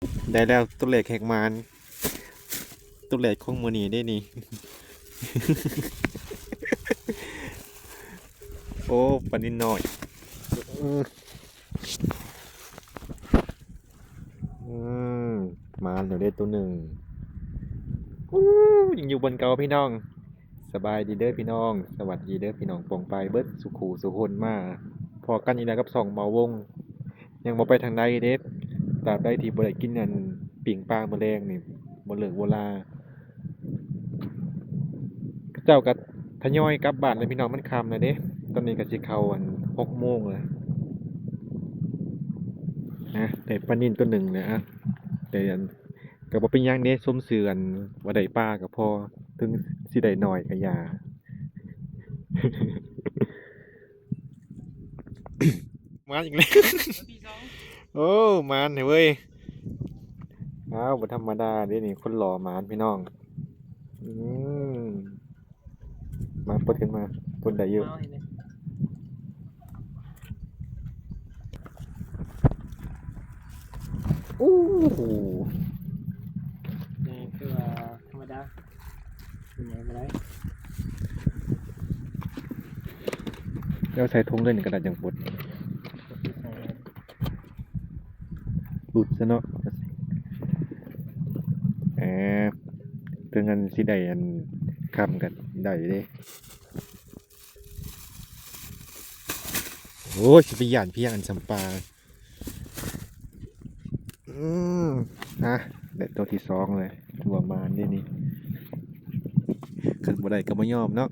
ໄດ້ແລ້ວ ໂຕແລກແຮກໝານ ໂຕແລກຂອງມື້ນີ້ເດ້ນີ້. ໂອ້ ປານິນນ້ອຍ. ອືມ ອືມ ມາແລ້ວເດ້ໂຕໜຶ່ງ. ອູ້ ຍັງຢູ່ບ່ອນເກົ່າພີ່ນ້ອງ. ສະບາຍດີເດີພີ່ນ້ອງ ສະຫວັດດີເດີພີ່ນ້ອງປ້ອງປາຍເບິດສູ່ຄູ່ສູ່ຄົນ. ມາພໍ້ກັນອີກແລ້ວກັບຊ່ອງເມົາວົງ. ຍັງບໍ່ໄປທາງໃດເດ້ ຕາບໃດທີ່ບໍ່ໄດ້ກິນອັນປີ້ງປາມື້ແລງນີ້ ບໍ່ເລີກບໍ່ລາ. ເຂົາເຈົ້າກໍທະຍອຍກັບບ້ານແລ້ວພີ່ນ້ອງ ມັນຄ່ຳແລ້ວເດ້. ຕອນນີ້ກໍຊິເຂົ້າອັນຫົກໂມງແລ້ວ. ນະ ໄດ້ປານິນໂຕໜຶ່ງແລ້ວ ອະ ໄດ້ອັນ ກໍບໍ່ເປັນຫຍັງເດ້ ສົມຊື່ອັນວ່າໄດ້ປາກໍພໍ ເຖິງຊິໄດ້ໜ້ອຍກໍຢ່າ. ມາອີກແລ້ວ. ໂອ້ ມານແທ້ເວີຍ. ອ້າວ ບໍ່ທຳມະດາເດ້ນີ້ ຄົນຫຼໍ່ມານພີ່ນ້ອງ. ອືມ ມາ ປົດຂຶ້ນມາ ປົດໄດ້ຢູ່. ເອົາໃຫ້ແດ່. ໂອ້ ໃຫຍ່ຄືວ່າທຳມະດາ. ເປັນຫຍັງກໍໄດ້ ແລ້ວໃສ່ຖົງເລີຍນີ້ກໍໄດ້ ຈັ່ງປົດ. ຫຼຸດຊະເນາະ. ເອີ ເຖິງອັນຊິໄດ້ອັນຄຳກໍໄດ້ເດ້. ໂອ້ຍ ຊິໄປຢ້ານພຽງອັນສ່ຳປາ. ອືມ ຮະ ໄດ້ໂຕທີສອງເລີຍ ຖືວ່າມານເດ້ນີ້. ຄັນບໍ່ໄດ້ກໍບໍ່ຍອມເນາະ.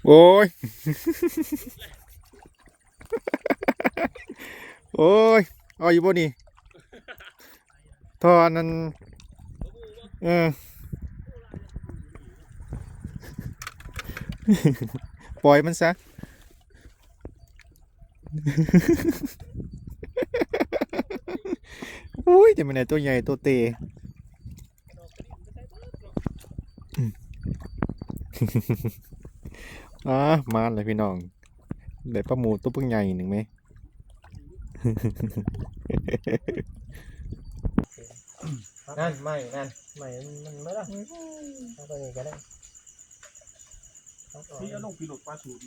ໂອ້ຍ ໂອ້ຍ ເອົາຢູ່ບໍ່ນີ້? ທ່ອນນັ້ນ ເອີ ປ່ອຍມັນຊະ. ໂອ້ຍ ແຕ່ມັນໄດ້ໂຕໃຫຍ່ໂຕເຕ. ອາ ມາແລ້ວພີ່ນ້ອງ ໄດ້ປາໝູໂຕບັກໃຫຍ່ໜຶ່ງແມ. ນັ້ນ ໄມ້ນັ້ນ ໄມ້ມັນ ມັນເບິດລະ. ເອົາໄປນີ້ກໍໄດ້ ເອົາ ເອົາລົງ ພີ່ລົງປາສູດ.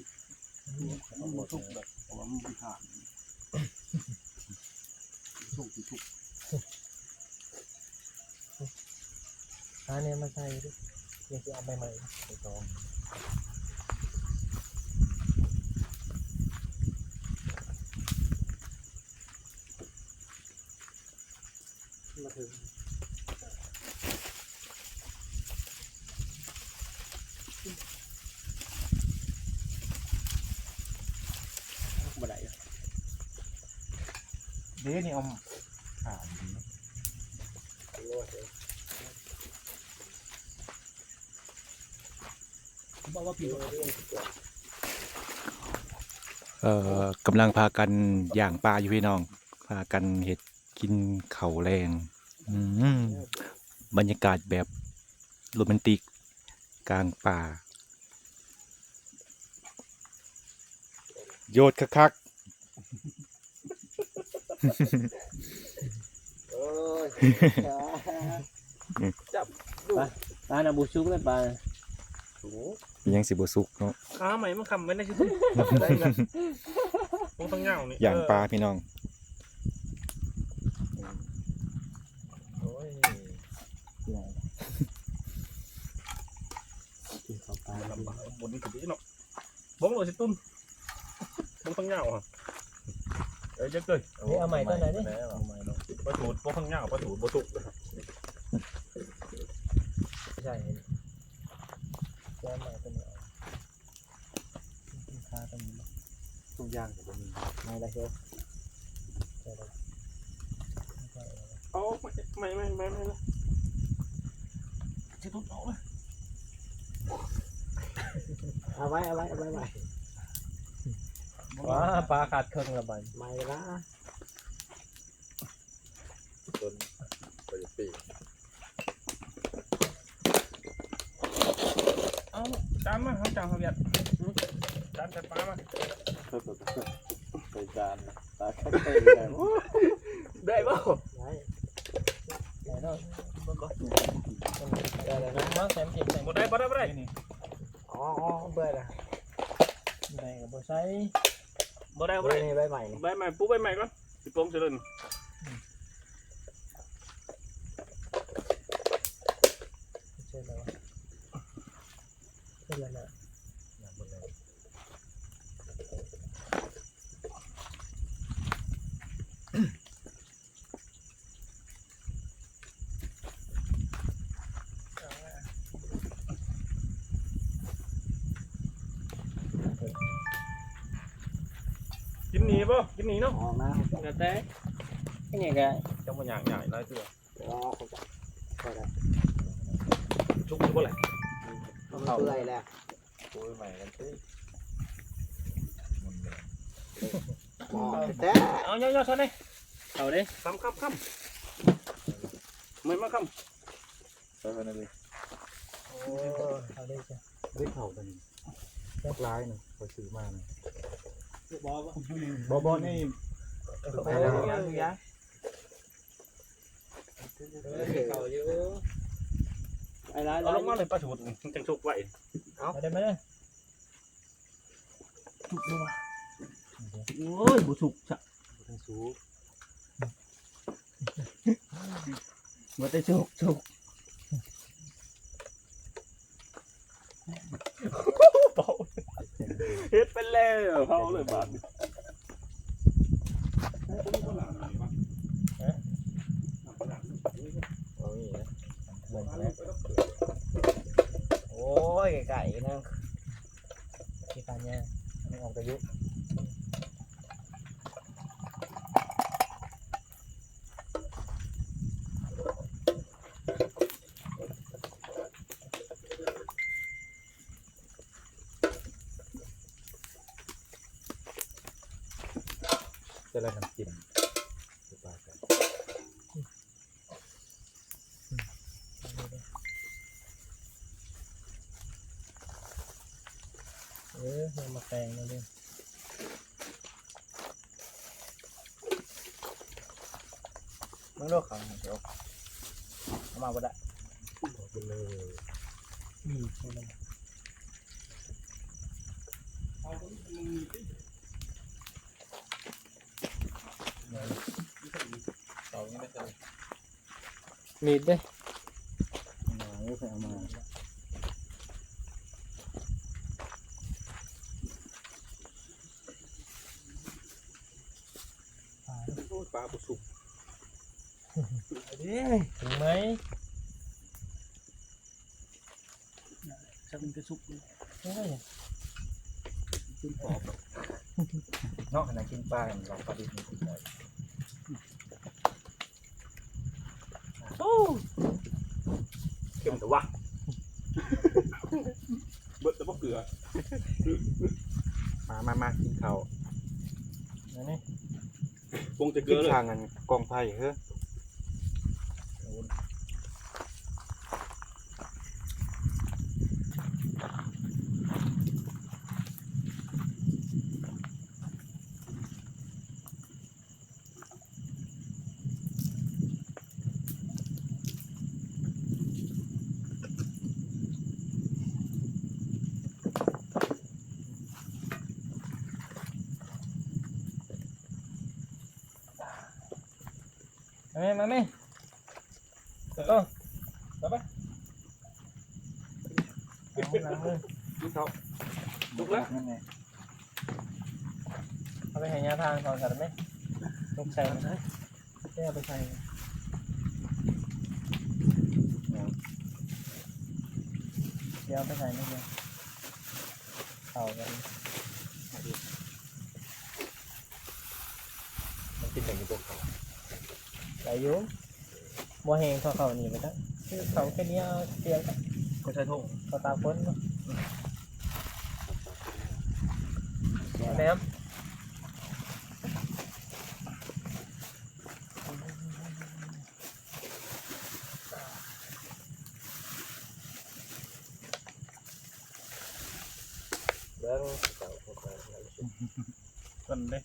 ມັນບໍ່ສຸກແບບ ເພາະວ່າມັນບໍ່ຜ່ານ ສຸກ ສຸກ. ຫາແນວມາໃສ່ດູ ຍັງຊິເອົາໃບໃໝ່ໃສ່ຕໍ່. ມາເຖິງ ບໍ່ໄດ້ເດ້ນີ້ ເອົາຂາມ ເອີ ກຳລັງພາກັນຍ່າງປ່າຢູ່ພີ່ນ້ອງ ພາກັນເຮັດກິນເຂົ້າແລງ. ອືມ ບັນຍາກາດແບບໂຣແມນຕິກກາງປ່າ ໂຍດຄັກໆ. ໂອ້ຍ ຈັບດູ ປາ ປານະບໍ່ສຸກເລີຍປາ. ໂອ້ ຍັງຊິບໍ່ສຸກເນາະ ຂາໃໝ່ມັນຄ້ຳໄວ້ໃນຊິທຸກ ໄດ້ນະ ໂອ້ ທັງຍາວນີ້ ຍ່າງປ່າພີ່ນ້ອງ. ໂອ້ຍ ກິນເຂົ້າປາ ລຳບາກ ບໍ່ໄດ້ກິນເນາະ. ເບິ່ງໂລດຊິຕຸ້ນ ເບິ່ງທາງຍາວຫັ້ນ ເອີ ເຈັບເລີຍ. ເອົາໃໝ່ຕົວໃດນີ້ ເອົາໃໝ່ເນາະ ປາທູດ ເບິ່ງທາງຍາວ ປາທູດບໍ່ສຸກ. ໃຊ່ ແກ້ມໃໝ່ຕົວນີ້ ຄາຕົວນີ້ ທຸກຢ່າງກໍບໍ່ມີ ໃໝ່ລະເຮັດ. ເອົາ ໃໝ່ ໃໝ່ ໃໝ່ ໃໝ່ ໃໝ່ລະ ຊິຫຼຸດອອກລະ. ເອົາໄວ້ ເອົາໄວ້ ເອົາໄວ້ ໄວ້. ວ້າ ປາຂາດເຄິ່ງລະບາດນີ້ ໃໝ່ລະ. ຕົ້ນໄປປີກ ເອົາຈານມາ ເອົາຈານ ເຮົາວຽດ ຈານໃສ່ປາມາ ໃສ່ຈານ. ປາຄັກໄປ ໄດ້ບໍ່? ໄດ້ ໄດ້ເນາະ ເບິ່ງກ່ອນ ໄດ້ແລ້ວນະ ມາແຊມເອກໃສ່ ບໍ່ໄດ້ ບໍ່ໄດ້ ບໍ່ໄດ້ ອໍ ເບື່ອລະ ໄດ້ກໍບໍ່ໃສ່ ບໍ່ໄດ້ ບໍ່ໄດ້ ນີ້ໃບໃໝ່ນີ້ ໃບໃໝ່ ປູໃບໃໝ່ກ່ອນ ຊິປົງໃສ່ເລີຍນີ້ ໃສ່ແລ້ວ ເປັນແລ້ວນະ ກິນນີ້ບໍ່? ກິນນີ້ເນາະ ອອກມາ ແລ້ວແຕ່ ອັນນີ້ກໍ ເຈົ້າບໍ່ຢາກຫຍ້າຍຫຼາຍເທື່ອ ສຸກຢູ່ບໍ່ແຫຼະ? ເປື່ອຍແລ້ວ ໂອ້ຍ ໃໝ່ກັນຕິ ໝໍແທ້ ເອົາ ຍໍໆ ຊອນເດ້ ເຂົ້າເດ້ ຄຳ ຄຳ ຄຳ ເມືອມາຄຳ ໃສ່ໄວ້ນັ້ນເລີຍ ໂອ້ ເຂົ້າເດ້ຈ້ະ ເດ້ເຂົ້າກັນ ບັກຫຼາຍນະ ຂ້ອຍຊື້ມານະ ບໍ່ ບໍ່ ບໍ່ ນີ້ ເອົາ ເອົາ ເອົາ ເຂົ້າຢູ່ ໄອ້ຫຼາຍ ເອົາລົງມາເລີຍ ປາສູດ ມັນຈັ່ງສຸກໄວ ເອົາ ມາເດີ ມາເດີ ສຸກບໍ່ວະ? ໂອ້ຍ ບໍ່ສຸກຊະ ບໍ່ທັນສຸກ ບໍ່ໄດ້ສຸກ ສຸກ ເຜົາ ເຮັດໄປແລ້ວ ເຜົາເລີຍບາດນີ້ ຮະ ໂອ້ຍ ໄກໆ ນະ ທີ່ປານຍາ ມັນອອກໄປຢູ່ ແຕ່ລະນ້ຳຈິ້ມ ເອີ ເອົາມາແຕ່ງແລ້ວເດີ ເບິ່ງດູ ເອົາມາບໍ່ໄດ້ ອອກໄປເລີຍ ນີ້ ນີ້ ເອົານີ້ໄປໃສ່ ມີດເດ້ ເອົາມາ ເອົາມາ ໂອ້ຍ ປາບໍ່ສຸກ ເດ້ ເຫັນໄໝ? ສັກມັນກະສຸກຢູ່ ໂອ້ຍ ກິນປອບ ເນາະ ຂະໜາດກິນປາ ລອງປາດິບນີ້ກິນໄດ້ ໂອ້ ເຄັມແຕ່ວະ ເບິດແຕ່ບໍ່ເກືອ ມາ ມາ ມາ ກິນເຂົ້າ ອັນນີ້ ປົງແຕ່ເກືອເລີຍ ກິນຂ້າງອັນກອງໄຟເຮີ ມາແມ່ ມາແມ່ ໂຕ ໄປ ໄປ ເອົາ ນັ່ງເລີຍ ກິນເຂົ້າ ສຸກແລ້ວ ນັ້ນແຫຼະ ເອົາໄປໃຫ້ຍ່າທາງເຂົາຊັ້ນແມ່ ສຸກໃສ່ ເອົາໄປໃສ່ ດຽວເອົາໄປໃສ່ ເອົາໄປໃສ່ ມັນກິນໄດ້ຢູ່ບໍ່ເຂົ້າ? ໄດ້ຢູ່ ບໍ່ແຮງເທົ່າເຂົ້ານີ້ໄປຊະ ຄືເຂົ້າແຄ່ນີ້ເອົາ ສຽງ ເຂົ້າໃສ່ຖົງ ເຂົ້າຕາຄົນເນາະ ແໜມ ເບິ່ງ ເຂົ້າ ເຂົ້າ ເຂົ້າ ເຂົ້າ ເພິ່ນເດ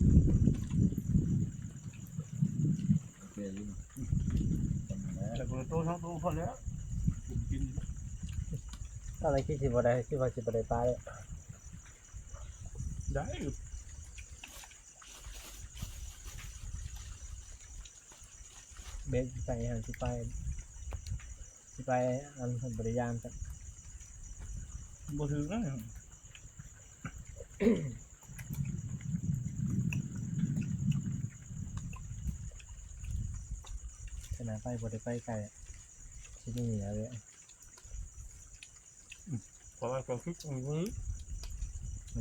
ໂອເຄຢູ່ ແຕ່ຄົນລະໂຕສອງໂຕພໍແລ້ວ ກິນ ຕອນແລກຄິດຊິບໍ່ໄດ້ ຄິດວ່າຊິບໍ່ໄດ້ປາເດ້ ໄດ້ຢູ່ ເບັດໃສ່ຫັ້ນ ຊິໄປ ຊິໄປອັນ ບໍ່ໄດ້ຍາມ ບໍ່ຖືກນະ ຂະໜາດໄປບໍ່ໄດ້ໄປໄກ ຊິໜີເລີຍ ເພາະວ່າກໍຄື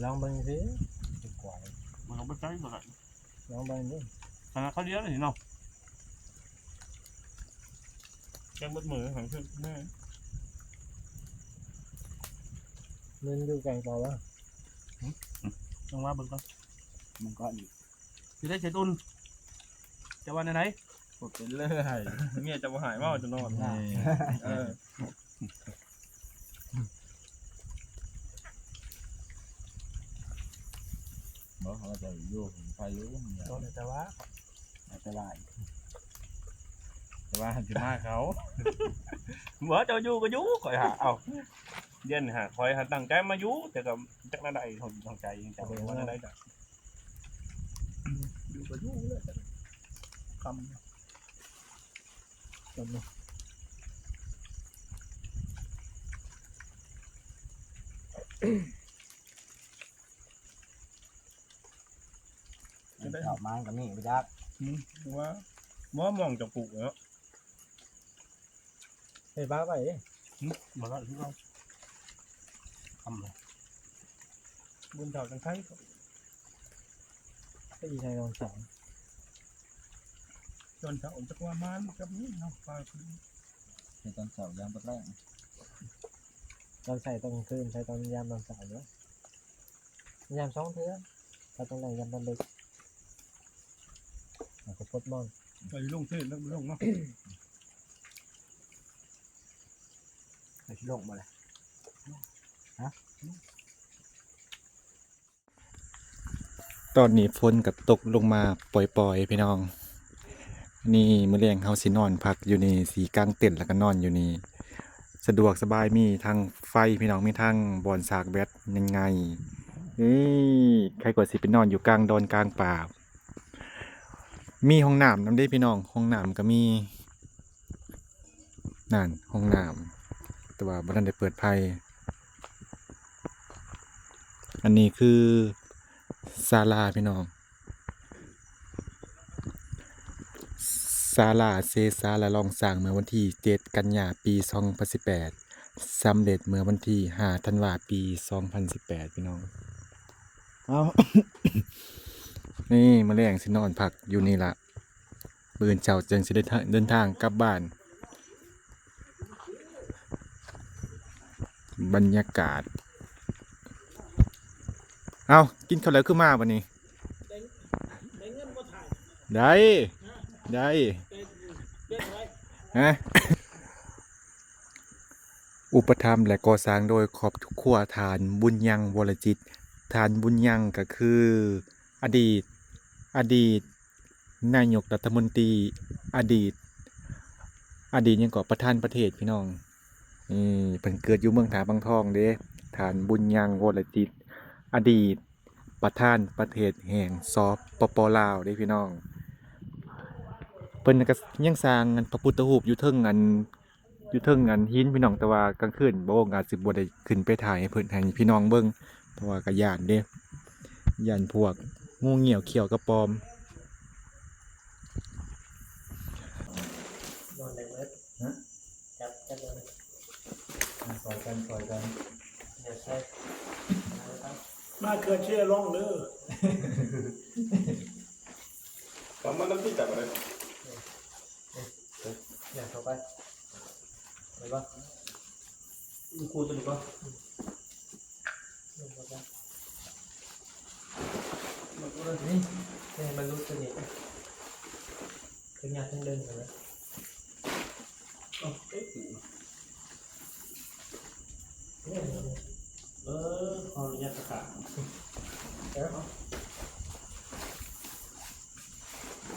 ລອງເບິ່ງຊື່ ມັນກໍບໍ່ໃຊ້ບໍ່ໄດ້ ລອງເບິ່ງດູ ຂະໜາດເຂົາດຽວນີ້ເນາະ ແກງເບິດມື້ ແມ່ນ ມັນຢູ່ແກງເກົ່າວະ ອືມ ອືມ ຕ້ອງວ່າເບິ່ງກ່ອນ ມັນກໍອີກ ຊິໄດ້ເຮັດອຸ່ນ ຈະວ່າແນວໃດ? ເປັນເລີຍ ເມຍຈະບໍ່ໃຫ້ເວົ້າຈະນອນ ເອີ ບໍ່ ເຮົາຈະຢູ່ໄປຢູ່ ແຕ່ວ່າ ແຕ່ວ່າ ແຕ່ວ່າຊິມາເຂົາ ບໍ່ ເຈົ້າຢູ່ກໍຢູ່ ຂ້ອຍຫາ ເອົ້າ ດຽວນີ້ຫາ ຂ້ອຍຫາຕັ້ງໃຈມາຢູ່ ແຕ່ກໍຈັກແນວໃດ ຂອງ ຂອງໃຈເຈົ້າວ່າແນວໃດ ຢູ່ກໍຢູ່ແຫຼະ ຄ່ຳ ຄ່ຳເນາະ ເຂົ້າມາກໍມີບໍ່ຈັກ ອືມ ວ່າ ບໍ່ ມອງຈະປູກເນາະ ເຮັດບ້າໄປເດ້ ຫຶ ບໍ່ໄດ້ຄືເກົ່າ ຄ່ຳເລີຍ ບຸນເຖົ້າຈັ່ງໄຄ ໄປຢູ່ໃນຕອນເຊົ້າ ຕອນເຊົ້າຈັກວ່າມານກັບນີ້ເນາະ ປາຂຶ້ນ ໃນຕອນເຊົ້າຍາມປາແລ້ງ ຕອນໃສ່ຕອນກາງຄືນ ໃສ່ຕອນຍາມຕອນເຊົ້າເນາະ ຍາມສອງເທື່ອ ເຂົາຕ້ອງໄດ້ຍາມຕອນເລິກ ແລ້ວກໍປົດໝອນ ໄປລົງເທດແລ້ວບໍ່ລົງເນາະ ໄປຊິລົງບໍ່ລະ ຮະ ຕອນນີ້ຝົນກໍຕົກລົງມາປ່ອຍໆ ພີ່ນ້ອງ. ນີ້ມື້ແລງເຮົາຊິນອນພັກຢູ່ນີ້ ຊິກາງເຕັນແລ້ວກໍນອນຢູ່ນີ້ ສະດວກສະບາຍ ມີທັງໄຟພີ່ນ້ອງ ມີທັງບ່ອນຊາກແບັດງ່າຍໆ ເອີ ໃຄກວ່າຊິໄປນອນຢູ່ກາງດອນກາງປ່າ ມີຫ້ອງນ້ຳນຳເດ້ພີ່ນ້ອງ ຫ້ອງນ້ຳກໍມີ ນັ້ນ ຫ້ອງນ້ຳ ແຕ່ວ່າບໍ່ທັນໄດ້ເປີດໄຟ ອັນນີ້ຄືສາລາພີ່ນ້ອງ. ຕາລາເສສາລະລອງສ້າງເມື່ອວັນທີເຈັດ ກັນຍາ ປີສອງພັນສິບແປດ ສຳເລັດເມື່ອວັນທີຫ້າ ທັນວາ ປີສອງພັນສິບແປດ ພີ່ນ້ອງ. ເອົາ ນີ້ ມື້ແລງຊິນອນພັກຢູ່ນີ້ລະ ມື້ອື່ນເຊົ້າຈຶ່ງຊິໄດ້ເດີນທາງກັບບ້ານ. ບັນຍາກາດ ເອົ້າ ກິນເຂົ້າແລ້ວຄືມາບັດນີ້? ໄດ້ ໄດ້ ຮະ? ອຸປະຖຳ ແລະ ກໍ່ສ້າງໂດຍຄອບຄົວທ່ານ ບຸນຍັງ ວໍລະຈິດ. ທ່ານ ບຸນຍັງ ກໍຄື ອະດີດ ອະດີດນາຍົກລັດຖະມົນຕີ ອະດີດ ອະດີດຫຍັງເກາະ ປະທານປະເທດ ພີ່ນ້ອງ. ນີ້ ເພິ່ນເກີດຢູ່ເມືອງທ່າບັງທອງເດ້ ທ່ານ ບຸນຍັງ ວໍລະຈິດ ອະດີດປະທານປະເທດແຫ່ງ ສປປ ລາວເດ້ ພີ່ນ້ອງ. ເພິ່ນກໍຍັງສ້າງອັນພະພຸດທະຮູບຢູ່ເທິງອັນ ຢູ່ເທິງອັນຫີນ ພີ່ນ້ອງ, ແຕ່ວ່າກາງຄືນບ່າວວົງອາດຊິບໍ່ໄດ້ຂຶ້ນໄປຖ່າຍໃຫ້ເພິ່ນ ໃຫ້ພີ່ນ້ອງເບິ່ງ ເພາະວ່າກໍຢ້ານເດ້ ຢ້ານພວກງູງຽວຂຽວກະປອມ. ນອນໄດ້ເບິດ ຮະ? ຈັບ ຈັບເບິ່ງ ອ່າ ຊ່ອຍກັນ ຊ່ອຍກັນ ດຽວໃສ່ ມາເຄືອເຊລອງເດີ ປະມານນັ້ນຕິ ຈັບໄດ້. ເອີ ເອີ ຫຍັງເຂົ້າໄປ ໄດ້ບໍ່? ມີຄູ່ຕົວນີ້ບໍ່? ອືມ ມັນບໍ່ໄດ້ນີ້ ແຕ່ໃຫ້ມັນຫຼຸດຕົວນີ້ ເປັນຫຍັງເຖິງເດີນໄປເລີຍ? ເອົ້າ ເອີ ເອີ ຂໍອະນຸຍາດປະກາດ ເອີ ເອົາ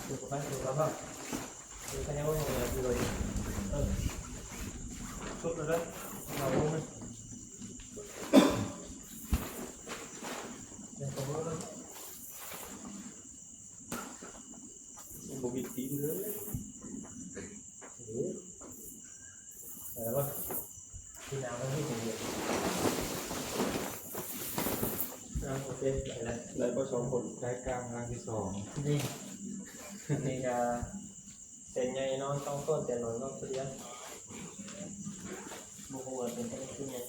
ເດີນເຂົ້າໄປ ເດີນເຂົ້າໄປ ເດີນໄປ ເອີ ສຸດແລ້ວເດີ ເອົາລົງເລີຍ ເດີນເຂົ້າລົງເລີຍ. ບໍ່ມີຕີນເລີຍ ເອີ ໄປແລ້ວບໍ່? ທີ່ໜາວມັນມີຄົນດຽວ ອ່າ ໂອເຄ ໄປແລ້ວ ໄດ້ບໍ່ສອງຄົນ? ໄດ້ກາງຮ່າງທີສອງ ນີ້ ນີ້ກະເສັ້ນໃຫຍ່ນອນສອງຄົນ ແຕ່ນອນນອນຜູ້ດຽວ ບໍ່ຮູ້ວ່າເປັນຈັ່ງໃດຄືໃຫຍ່.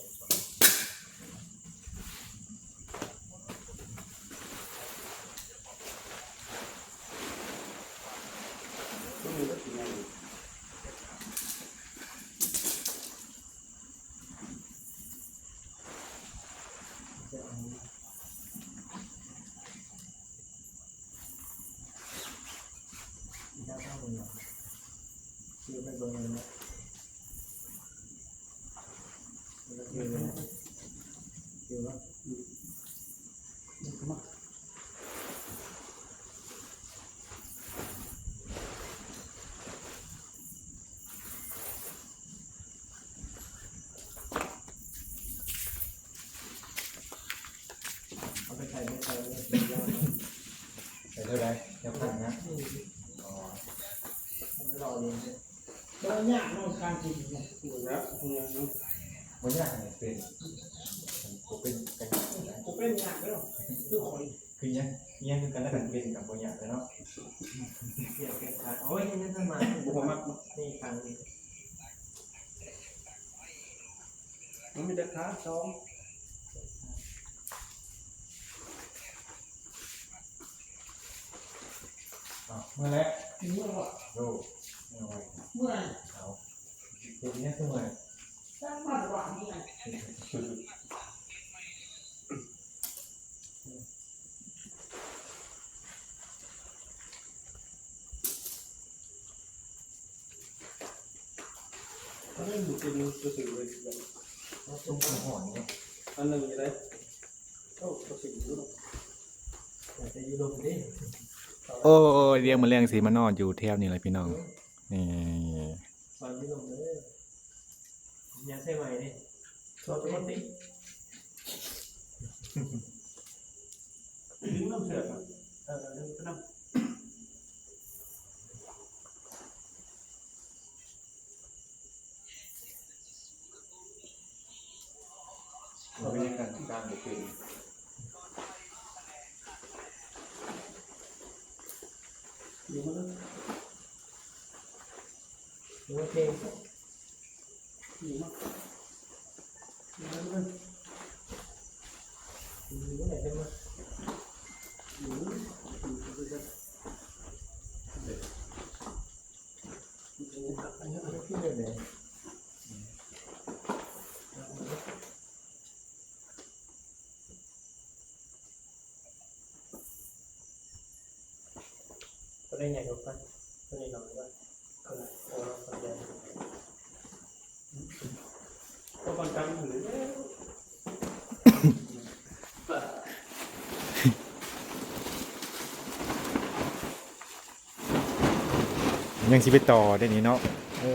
ເອົາໄປໃສ່ ໄປໃສ່ເລີຍ ໃສ່ເທົ່າໃດ? ແນວພັນນະ? ອືມ ອໍ ມັນຫຼໍ່ດີເດ້ ແຕ່ວ່າຍາກເນາະ ການກິນເນາະ ບໍ່ຍາກ ບໍ່ຍາກເນາະ ບໍ່ຍາກໃຫ້ເປັນ ບໍ່ເປັນ ບໍ່ເປັນຍາກເດ້ ຄືຂ້ອຍ ຄືຫຍັງ ອີຫຍັງຄືກັນລະ ຄັນເປັນກໍບໍ່ຍາກແລ້ວເນາະ ໂອ້ຍ ຍັງທັນມາ ບໍ່ມັກເນາະ ນີ້ທາງນີ້ ມັນມີແຕ່ຂາສອງ ອ້າວ ເມື່ອແລ້ວ ເມື່ອແລ້ວ ໂດ ເມື່ອໄວ ເມື່ອ ເອົາ ເຮັດຫຍັງຄືເມື່ອ ຈັກມາແຕ່ບ້ານນີ້ ອັນນີ້ໝູເຕັມ ຈະຖືໄວ້ຄືກັນ ເອົາ ສົມຄວນຮ້ອນເນາະ ອັນໜຶ່ງຢູ່ໃດ ເອົາ ກໍຊິຢູ່ເນາະ ແຕ່ຢູ່ລົມເດ້ ໂອ້ຍ ດຽວມື້ແລງຊິມານອນຢູ່ແຖວນີ້ແຫຼະພີ່ນ້ອງ ນີ້ ນອນຢູ່ລົມເດີ. ຍາໃສ່ໄວ້ເດ້ ຊອດປະຕິ ດຶງນຳເສືອກ ເອີ ດຶງໄປນຳ ເອົາໄປໃນການກາງບໍ່ເປັນ ດຶງມາເລີຍ. ໂອເຄ ດີມາກ ດີມາກ ດີມາກ ດີມາກ ດີມາກ. ຕົວນີ້ໃຫຍ່ກວ່າກັນ ຕົວນີ້ນ້ອຍກວ່າ ຕົວນັ້ນ ໂອ້ ຕົວໃຫຍ່ ຕົວປານກັນຢູ່ແລ້ວ. ຍັງຊິໄປຕໍ່ເດ້ນີ້ເນາະ. ເອີ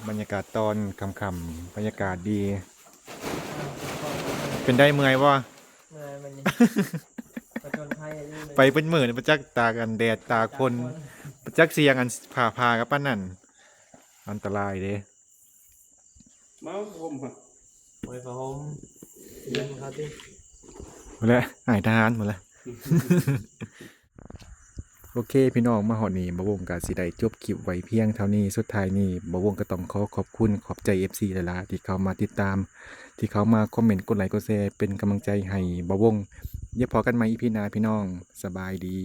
ບັນຍາກາດຕອນຄ່ຳໆ ບັນຍາກາດດີ. ເປັນໃດ ເມື່ອຍບໍ່? ເມື່ອຍ ມັນນີ້ ຜະຈົນໄພຢູ່ ໄປເປັນມື້ນີ້ ປະຈັກຕາກອັນແດດ ຕາຄົນ ປະຈັກສຽງອັນຟ້າຜ່າກັບປານນັ້ນ ອັນຕະລາຍເດ້. ມາຫົ່ມຫະ ໂອ້ຍ ຜ້າຫົ່ມ ເຢັນເຂົາຕິ ໝົດແລ້ວ ອ້າຍທະຫານໝົດແລ້ວ. ໂອເຄ ພີ່ນ້ອງ ມາຮອດນີ້ ບ່າວວົງກະຊິໄດ້ຈົບຄລິບໄວ້ພຽງເທົ່ານີ້. ສຸດທ້າຍນີ້ ບ່າວວົງກະຕ້ອງຂໍຂອບຄຸນ ຂອບໃຈເອັຟຊີຫຼາຍໆ ທີ່ເຂົ້າມາຕິດຕາມ ທີ່ເຂົ້າມາຄອມເມັນ ກົດໄລ ກົດແຊ ເປັນກຳລັງໃຈໃຫ້ບ່າວວົງ. ດຽວພໍ້ກັນໃໝ່ອີພີໜ້າ ພີ່ນ້ອງ ສະບາຍດີ.